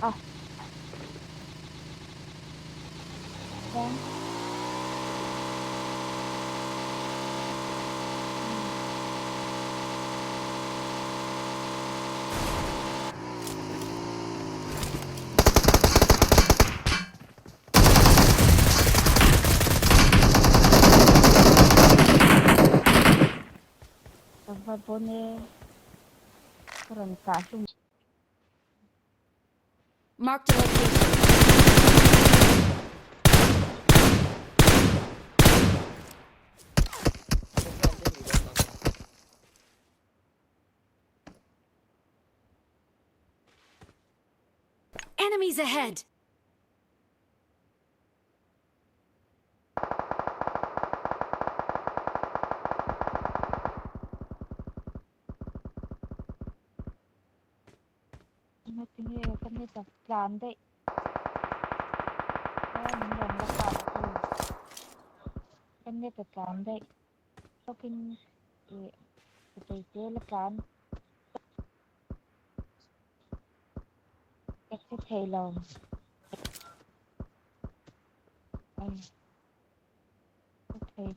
A. Chuan. Ka va bawn e. Ka rawn kah hlum. Marked a location. Enemies ahead! Ngatinge ka ni tak tlan daih a min rawn la kap tu ka net a tlan daih lawkin ih sipai te la tlan ka hre thei lo ka thei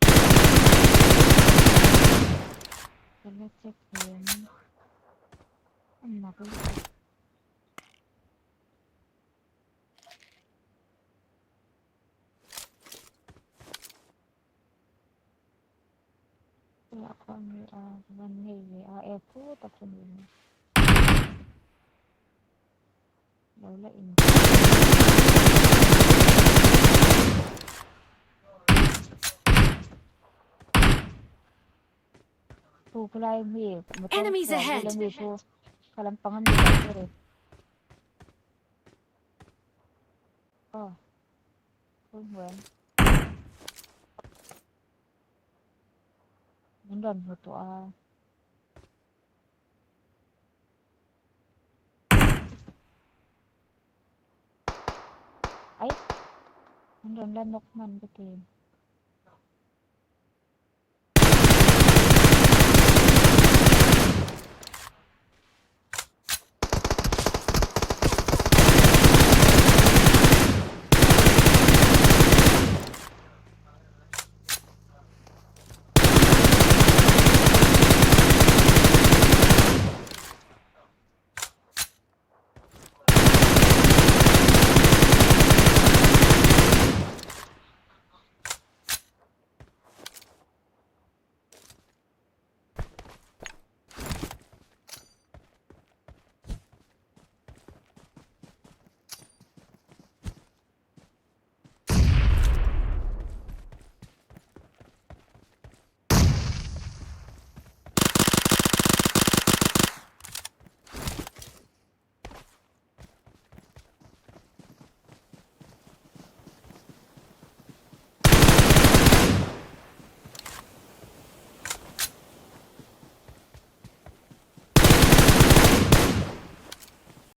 ka la check thei ang a mak lutuk. Tunah khuan mi a van nei ve a e phut a khun in lo la in Thu khulai mi motor Enemies chhia ahead! bula mi chu kha lampang a mi lo chu ri. Aw Phul hmuh em? Min rawn hmu tawh a. Ai! Min rawn la nawk hman ka ti.